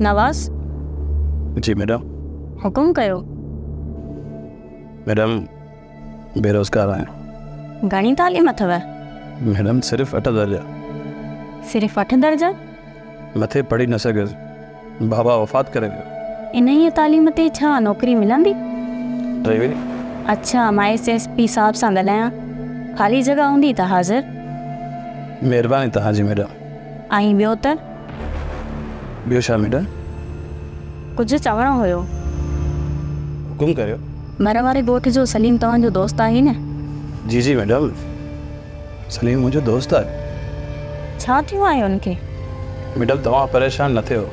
نواز. جي ميڊم. حڪم ڪيو. ميڊم بيروزگار آهيان. گهڻي تعليم اٿو؟ ميڊم صرف اٺ درجا. صرف اٺ درجا؟ مٿي پڙهي نه سگهيس. بابا وفات ڪري ويو. انهيء تعليم تي ڇا نوڪري ملندي؟ ڊرائيوري. اڇا مان ايس ايس پي صاحب سان ڳالهايان. خالي جڳهه هوندي ته حاضر. مهرباني توهان جي ميڊم. ۽ ٻيو ته؟ ٻيو ڇا ميڊم؟ ڪجهه چوڻو هيو. حڪم ڪريو. ڀر واري ڳوٺ جو سليم توهان جو دوست آهي نه؟ جي جي ميڊم، سليم منهنجو دوست آهي. ڇا ٿيو آهي ان کي؟ ميڊم توهان پريشان نه ٿيو،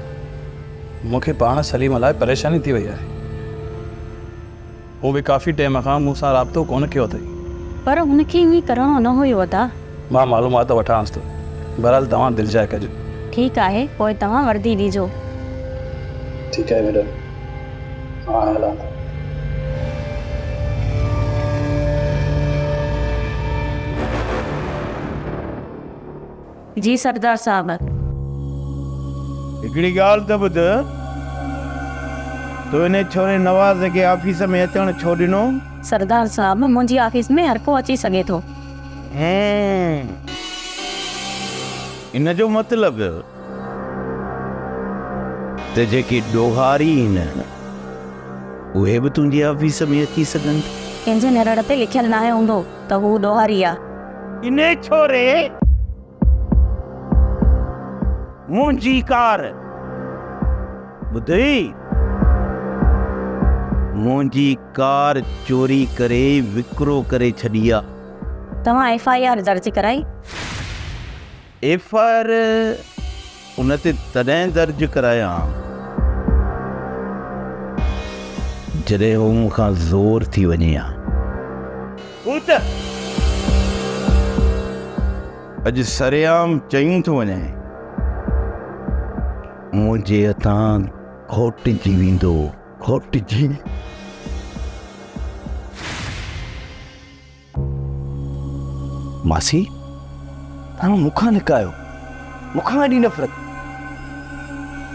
مون کي پاڻ سليم لاء پريشاني ٿي وئي آهي. هو به ڪافي ٽيم کان مون سان رابطو ڪونه ڪيو اٿئي. پر هن کي ائين ڪرڻو نه هيو ادا. مان معلومات وٺانس ٿو. بهرحال توهان دلجاء ڪجو. ٺيڪ آهي پوء توهان وردي ڏجو. ٺيڪ آهي ميڊم مان هاڻي هلان ٿو. جي سردار صاحب. هڪڙي ڳالهه ته ٻڌ، تو انهي ڇوري نواز کي آفيس ۾ اچڻ ڇو ڏنو؟ سردار صاحب، منهنجي آفيس ۾ هر ڪو اچي سگهي ٿو. هون، ان جو مطلب ته جيڪي ڏوهاري آهن، اهي به تنهنجي آفيس ۾ اچي سگهن ٿا. ڪنهن جي نرڙ تي لکيل ناهي هوندو ته هو ڏوهاري آ. انهي ڇوري منهنجي ڪار ٻڌئي؟ منهنجي ڪار چوري ڪري وڪرو ڪري ڇڏي آ. توهان ايف I R درج ڪرائي؟ ايف I R ان تي تڏهن درج ڪرايان جڏهن هو مون کان زور ٿي وڃي ها. هو ته اڄ سرعام چيون ٿو وڃي منهنجي هٿان گهوٽجي ويندو، گهوٽجي. ماسي، توهان مون کان لڪايو، مون کان ايڏي نفرت.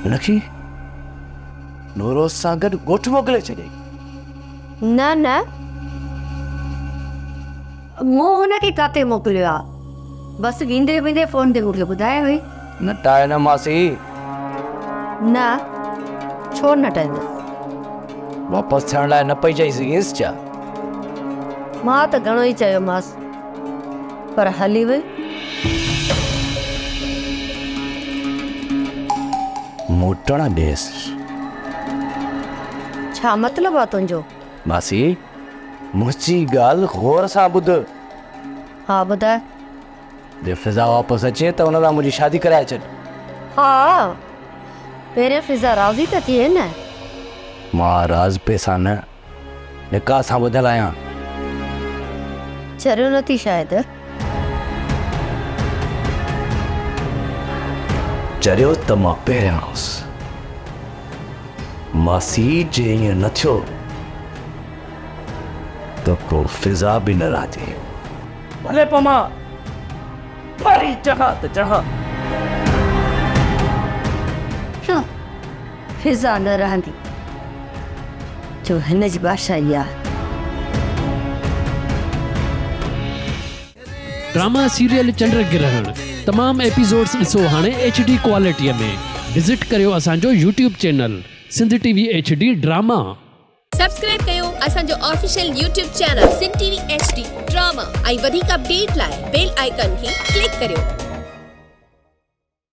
هن کي نوروز سان گڏ ڳوٺ موڪلي ڇڏيائين. نه نه، مون هن کي ڪاٿي موڪليو آ. بس ويندي ويندي فون تي مون کي ٻڌائي وئي. نٽاء نه ماسي. نه، ڇو نٽائيندس. واپس ٿيڻ لاء نه پئي چئي سگهينس ڇا؟ مان ته گهڻو ئي چيومانس، پر هلي وئي. موٽڻ ڏيس. ڇا مطلب آ تنهنجو؟ ماسي، منهنجي ڳالهه غور سان ٻڌ. ها ٻڌاء. جي فضا واپس اچي ته ان سان منهنجي شادي ڪرائي ڇڏ. ها، پهرين فضا راضي ته ٿئي نه. مان راضپي سان نه، نڪاح سان ٻڌل آهيان. چريو نه ٿي شايد. چريو ته مان پهريان هوس. ماسي جي ائين نه ٿيو ته پوء فضا به نه رهندي. ڀلي پوء مان ڦري چڙهان ته چڙهان. هه فضا نه رهندي جو هن جي بادشاهي آهي. ڊراما سيريل چنڊ گرهڻ تمام ايپيسوڊس ڏسو هاڻي ايڇ ڊي ڪوالٽي ۾ وزٽ ڪريو اسان جو YouTube channel Sindh T V H D drama. Subscribe ڪيو اسان جو official YouTube channel Sindh T V H D drama ۽ وڌيڪ اپڊيٽ لاء بيل آئيڪان کي ڪلڪ ڪريو.